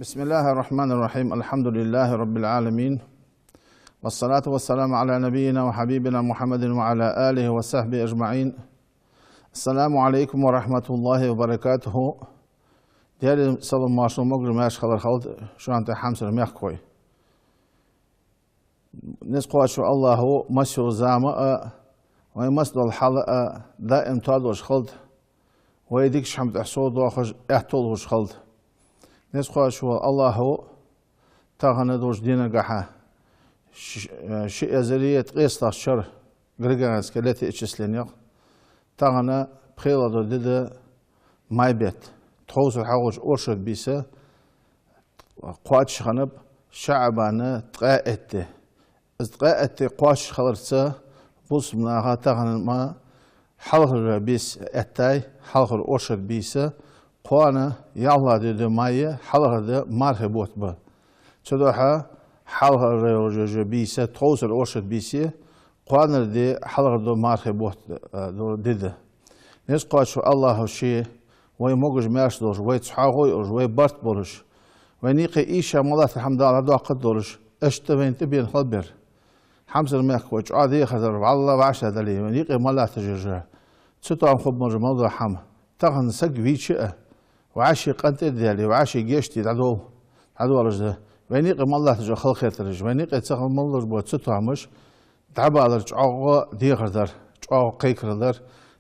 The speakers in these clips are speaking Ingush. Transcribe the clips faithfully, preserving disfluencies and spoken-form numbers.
بسم الله الرحمن الرحيم. الحمد لله رب العالمين. والصلاة والسلام على نبينا وحبيبنا محمد وعلى آله وصحبه أجمعين. السلام عليكم ورحمة الله وبركاته. Даьла салам-моаршал, могаш-маьрша хилар хилда шоана тӀа, хьамсара мехкахой. Низ кхоачаш вола АллахӀа массайолча заман а, вай масса дола хьал а даим тоадеш хилда, вай дикача хӀаман тӀа совдоахаш, аьттув луш хилда. Низ кхоачаш вола АллахӀа тахан долча дийнахьа, ши, ши эзари ткъестлагӀча шера григориански летоисчислениех, тахан пхелагӀа ди да, май бетта, тховсара хьалхарча оршот бийса кхоачаш хиннаб ШаӀбана ткъаь итт ди. Из ткъаь итт ди кхоачаш хиларца, бусалба наха тахан ма хьалхара бийса эттай, хьалхара оршот бийса, кхоана ялхлагӀа ди да май, хьалхара ди мархий бутт ба. Цудухьа хьалхара йолча бийса тховсара оршот бийса, кхоанара ди хьалхара ди мархий бутт, а, ди да. Низ кхоачаш вола АллахӀа ше вай могаш-маьрша долаш, вай цхьоагӀо йолаш, вай барт болаш, вайна юкъе ийша ма латтара хӀама Дала дӀадоаккхаргдолаш, иштта вайна тӀабена хилбер. Хьамсара мехкахой, чӀоагӀа дехар дар, валлахӀи, вӀашагӀдале, вайна юкъе ма латташ яр. Цу тӀа хӀама хургболаш ма да хӀама. Тахан саг вийча а, вӀаший къинтӀера даьле, вӀаший гешт де дӀадов-, дӀадоалаш да. Вайна юкъе ма латташ халахетараш, вайна юкъе ца хила ма луш ба цу тӀа хӀамаш, дӀабалар чӀоагӀа дехар дар, чӀоагӀа кхайкарал дар.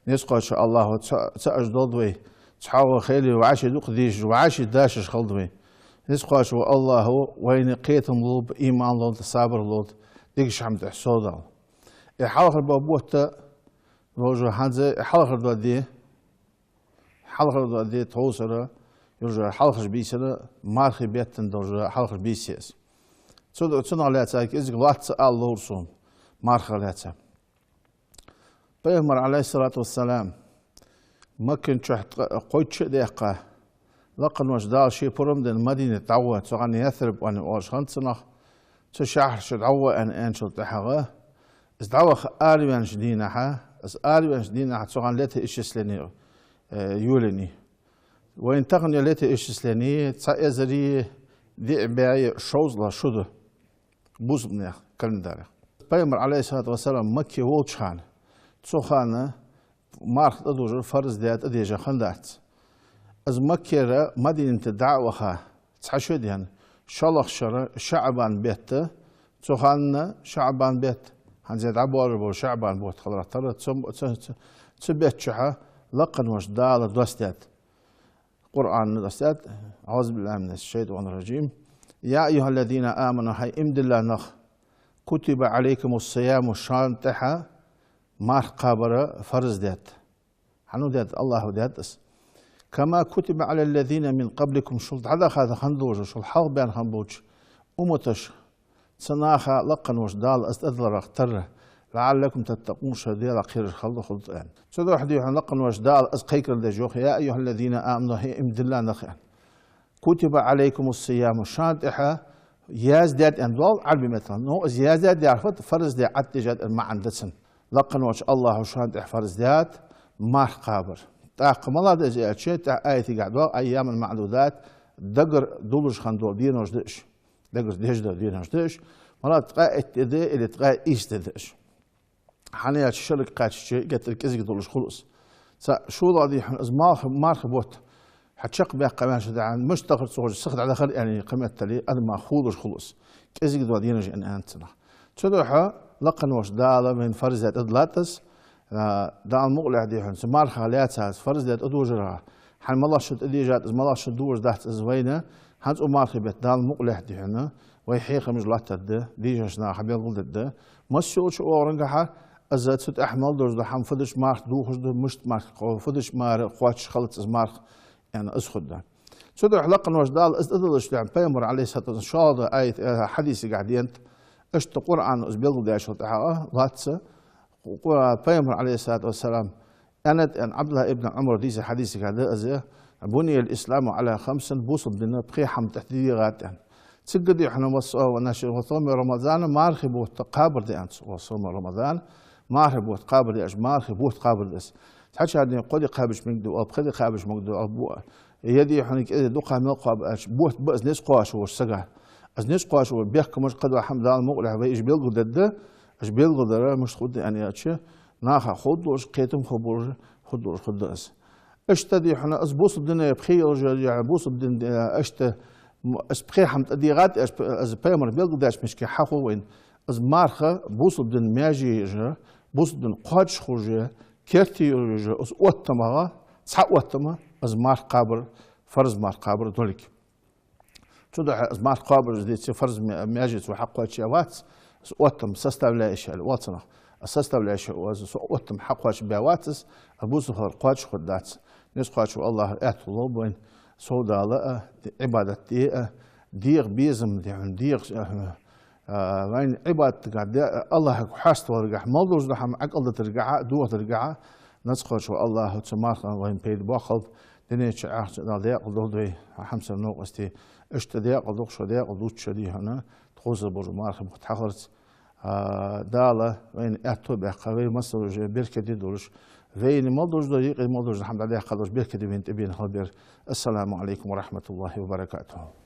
Низ кхоачаш вола АллахӀа цхьа-, цхьа уж долда вай, цхьоагӀо хиле вӀаший дукха дешаш, вӀаший дашаш хилда вай. Низ кхоачаш вола АллахӀа вайна кхетам лулба, иман лулда, сабар лулда, дикача хӀаман тӀа совдала. Из хьалхара бутт а, вожа хӀанз из хьалхара ди, хьалхара ди тховсара, йолча хьалхарча бийсан, мархий бетта долча хьалхарча бийса я из. Цу-, цунах лаьца кӀезига лоацца ала ловра сона, мархах лаьца. Пайхамар, Ӏалайхи ссалату вассалам, Маккан чу ткъ-, кхойтта шу а даьккха, лакхаволча Дала ший пурам денна Мадинате дӀагӀо, цу хана Ясриб аьнна оалаш хиннад цунах, цу шахьар чу дӀагӀо аьнна аьнначул тӀехьагӀа, из дӀаваха араваьннача дийнахьа, из араваьннача дийнахьа цу хана летоисчислени, э, йолаеннай. Вайна тахан я летоисчислени цхьа эзари диъ бӀаь шовзткъа шу да бусалба наьха календарех. Пайхамар, Ӏалайхи ссалату вассалам, Макка волча хана, цу хана марха тӀадожар фарз даьд, тӀадежа хиннадац. Из Маккара Мадинате дӀа а ваха, цхьа шу даьнна, шоллагӀча шера ШаӀбан бетта, цу хана ШаӀбан бетта, хӀанз дӀабоалаш бола ШаӀбан бутт хиларах тара, цу, цу, цу, цу бетта чухьа лакхаволча Дала доссадаьд. Къуръана доссадаьд: أعوذ بالله من الشيطان الرجيم. يا أيها الذين آمنوا, хӀай иман дилла нах, كتب عليكم الصيام, шоана тӀехьа марха кхабар фарз даьд. ХӀана даьд? АллахӀа даьд из. كما كتب على الذين من قبلكم, шул дӀадахача хана долча, шул хьалха баьнна хинна болча умматашта, цу наха лакхаволча Дала из тӀадилларах тара, لعلكم تتقون, шо Даьлах кхераш хилда хургда аьнна. Цудухьа дий хьона лакхаволча Дала из кхайкарал деш йоах: يا أيها الذين آمنوا, хӀай иман дилла нах, аьнна. كتب عليكم الصيام, шоана тӀехьа яздаьд аьнна доал Ӏарбий меттала. Но из яздаьд яхар фуд, фарз даь, Ӏаддежад аьнна маӀан да цун. Лакхаволча АллахӀа шоана тӀехьа фарз даьд марха кхабар. ТӀаккха мала да из аьлча, тӀехьа аятагахь доагӀа: أياما معدودات, дагара дуллаш хинна дола денош да уж. Дагара деш дола денош да уж. Мала да, ткъаь итт ди да или ткъаь ийс ди да уж. ХӀана аьлча шерага кхаьчача геттара кӀезига долаш хул из. Цхьа шоллагӀа дий хьона из марха, мархий бутт хьачакхбаьккха ваьнначул тӀехьагӀа, мишта дахар ца ховш, сиха дӀадахар аьнна кхы меттел, адамах хулаш хул из. КӀезига дола денош я аьнна цунах. Цудухьа лакхаволча Дала вайна фарз даь тӀадиллад из, а, Дала мукъалехь дий хьона, цу мархах лаьца из фарз даь тӀадожарах, хӀанз малагӀча шера тӀадежад из, малагӀча шера дожаргдац из вайна, хӀанз цу мархий бетта Дала мукъалехь дий хьона, вай хьехамаш латтаргда, дийшача наха хьабелгалдергда. Массайолча оагӀорахьа из цу тӀехьа мел долаш дола хӀама, фу дича марха дохаш да, мишта марха кхо-, фу дича мара кхоачаш хилац из марха, аьнна, из хургда. Цудухьа лакхаволча Дала из тӀадиллача тӀехьа, Пайхамара, Ӏалайхи ссалату вассалам, шоллагӀа аят, э, хьадисагахь денад, иштта Къуръана из белгалдаьчул тӀехьагӀа лоацца, Къу-, Пайхамара, Ӏалайхи ссалату вассалам, аьннад аьнна Ӏабдуллахь ибн Ӏумара дийцача хьадисагахь да из: بني الإسلام على خمس, бусалба дин пхе хӀаман тӀа дегӀад аьнна. Цига дий хьона: وص-, ونش-, وصوم رمضان, мархий бутт кхабар да аьнна цо, وصوم رمضان, мархий бутт кхабар да аьнна, мархий бутт кхабар да из. Цхьачар дий хьона кхо ди кхаьбача мегаргда оал, пхи ди кхаьбача мегаргда оал, бу-, Е дий хьона кӀезига дукха мел кхоаб аьлча, бутт ба из низ кхоачаш волча сага. Из низ кхоачаш вола бехкамаш кхыдола хӀама Дала мукъалехь вай уж белгалдергда, уж белгалдар мишта хургда аьнна аьлча, наха ховргдолаш, кхетам хургболаш, хургдолаш хургда из. Иштта дий хьона из бусалба дине пхи йолаш я, бусалба дин, э, иштта, м, из пхи хӀама тӀадийгӀад, из п-, из пайхамара белгалдаьча мишка хьахов вайна. Из марха бусалба дина маьже я уж, бусалба дин кхоачаш хул уж, керте йолаш я уж, из оттамагӀа, цхьа оттама, из марха кхабар, фарз марха кхабар долга. Цудухьа из марха кхоабар из деций фарз ма-, маьжеца ва хьакхоачаш вац, из оттам составляющая оал цунах. А составляющая оаз из оттам хьакхоачаш баь вац из, а бусалба хилар кхоачаш хургдац. Низ кхоачаш вола АллахӀа аьттув лулба вайна, сов Дала а, Ӏибадат де а, дегӀа безам де, дегӀа, а, а, вайна Ӏибадатагахь де, АллахӀага хьаставаларгахь, мел долаш дола хӀама Ӏокхалдатаргахьа, дохадаргахьа, низ кхоачаш вола АллахӀа цу мархах вайна пайда боаккхалба, дунен чу, ахарта чу Дала даькъала долда вай, хьамсара новкъостий. Иштта даькъала долда шо, даькъала дувц шо дий хьона, тхоца болча мархий бутт хьахиларца. А, Дала вайна аьттув баьккха, вай массане а беркате долаш, вайна мел долаш дола, юкъе мел долаш дола хӀама дӀадаьккха долаш, беркате вайна тӀабена хилба ер. السلام عليكم ورحمة الله وبركاته.